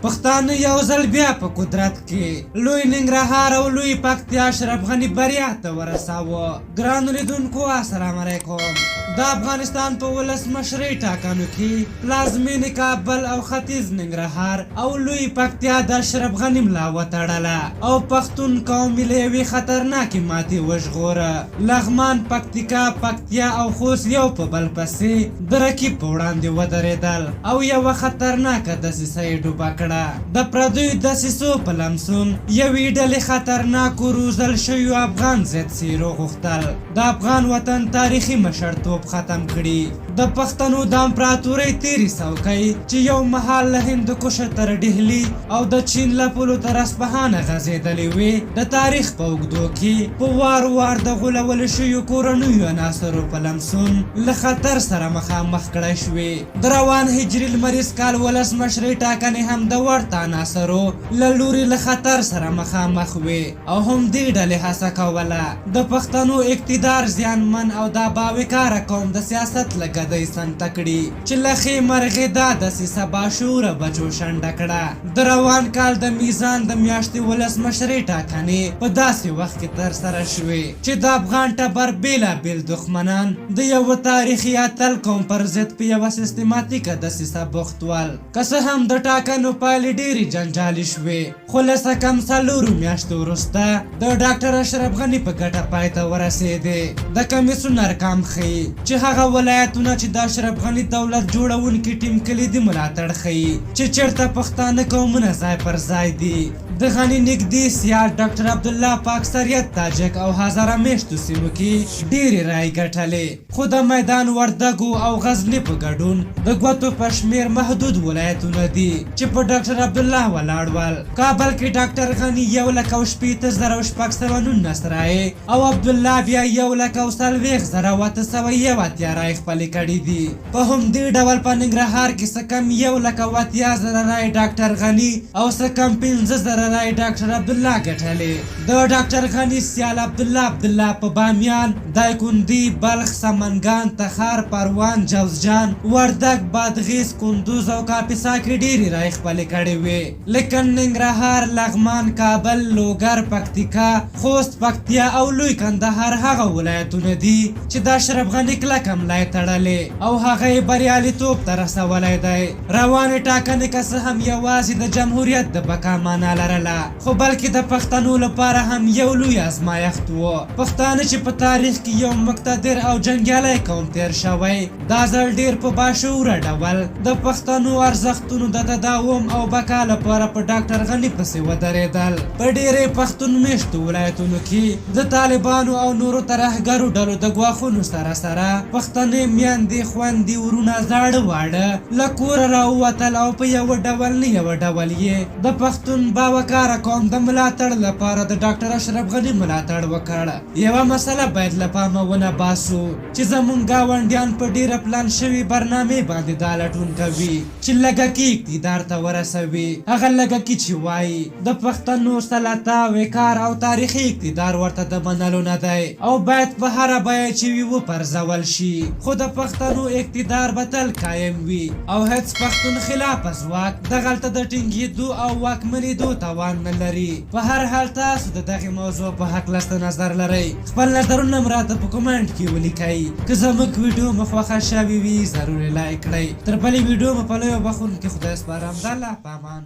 پښتانه یو ځل بیا په قدرت کې لوی ننګرهار او لوی پکتیا اشرف غني بریا ته ورساوه. ګرانو لیدونکو السلام علیکم. د افغانستان په ولسمشرۍ ټاکنو کې پلازمینې کابل او ختیځ ننګرهار او لوی پکتیا د اشرف غني ملا وتړله او پښتون قوم یې له یوې خطرناکې ماتې وژغوره. لغمان، پکتیکا، پکتیا او خوست یو په بل پسې د رقیب په وړاندې ودرېدل او یوه خطرناکه دسیسه یې ډوبه کړه. د پردیو دسیسو په لمسون یوې ډلې خطرناکو روزل شویو افغان ضد څېرو غوښتل د افغان وطن تاریخي مشرتوب ختم کړي. د پښتنو د امپراتورۍ تېرې څوکۍ چې یو مهال له هندوکشه تر ډهلي او د چین له پولو تر اصفهانه غځېدلې وې، د تاریخ په اوږدو کې په وار وار د غولول شویو کورنیو عناصرو په لمسون له خطر سره مخامخ کړای شوې. د روان هجري لمریز کال ولسمشرۍ ټاکنې هم د ورته عناصرو له لوري له خطر سره مخامخ وې او هم دې ډلې هڅه کوله د پښتنو اقتدار زیانمن او دا باوقاره قوم د سیاست له ګدۍ څنګ ته کړي چې له ښې مرغې دا دسیسه باشعوره بچو شنډه کړه. د روان کال د میزان د میاشتې ولسمشرۍ ټاکنې په داسې وخت کې ترسره شوې چې د افغان ټبر بېلابېل دښمنان د یوه تاریخي اتل قوم پر ضد په یوه سیستماتیکه دسیسه بوخت ول. که څه هم د ټاکنو پایلې ډېرې جنجالي شوې، خو له څه کم څلورو میاشتو وروسته د ډاکټر اشرف غني په ګټه پای ته ورسېدې. د کمیسیون ارقام ښيي چې هغه ولایتونه چې د اشرف غني دولت جوړوونکي ټیم کلیدي ملاتړ ښيي چې چېرته پښتانه قومونه ځای پر ځای دي. د غني نږدې سیال ډاکټر عبدالله په اکثریت تاجک او هزاره مېشتو سیمو کې ډېرې رایې ګټلې. خو د میدان وردګو او غزني په ګډون د ګوتو په شمېر محدود ولایتونه دي چې په ډاکټر عبدالله ولاړ ول. کابل کې ډاکټر غني 160,619 رایې او عبدالله بیا 140,881 رایې خپلې کړې دي. په همدې ډول په ننګرهار کې څه کم 180,000 رایې ډاکټر غني او څه کم 5,000 رایې ډاکټر عبدالله ګټلې. د ډاکټر غني سیال عبدالله عبدالله په بامیان، دایکندي، بلخ، سمنګان، تخار، پروان، جوزجان، وردګ، بادغیس، کندوز او کاپیسا کې ډېرې رایې خپلې کړې وې، لیکن ننګرهار، لغمان، کابل، لوګر، پکتیکا، خوست، پکتیا او لوی کندهار هغه ولایتونه دي چې د اشرف غني کلکه ملا یې تړلې او هغه یې بریالیتوب ته رسولی دی. روانې ټاکنې که څه هم یوازې د جمهوریت د بقا مانا لرله، خو بلکې د پښتنو لپاره هم یو لوی ازمایښت و. پښتانه چې په تاریخ کې یو مقتدر او جنګیالی قوم تېر شوی، دا ځل ډېر په باشعوره ډول د پښتنو ارزښتونو د تداوم او بقا لپاره په ډاکټر غني پسې ودرېدل. په ډېری پښتون مېشتو ولایتونو کې د طالبانو او نورو ترهګرو ډلو د ګواښونو سره سره پښتنې میندې، خوندې، وروڼه، زاړه واړه له کوره راووتل او په یوه ډول نه یوه ډول یې د پښتون باوقاره قوم د ملاتړ لپاره د ډاکټر اشرف غني ملاتړ وکړ. یوه مسله باید له پامه ونه باسو چې زمونږ ګاونډیان په ډیره پلان شوې برنامې باندې دا لټون کوي چې لږکي اقتدار ته ورسوي، هغه لږکي چې وايي د پښتنو سلطه، وقار او تاریخي اقتدار ورته د منلو نه دی او باید په هره بیه چې وي وپرځول شي، خو د پښتنو اقتدار به تل قایم وي او هیڅ پښتون خلافه ځواک دغلته د ټینګیدو او واکمنیدو توان نه لري. په هر حال تاسو د دغې موضوع په هکله څه نظر لرئ؟ خپل نظرونه هم راته په کومنټ کې ولیکئ. که زموږ ویډیو مو خوښه شوې وي ضرور یې لایک کړئ. تر بلې ویډیو مو په لویو بخښونکي خدای سپارم. د الله په امان.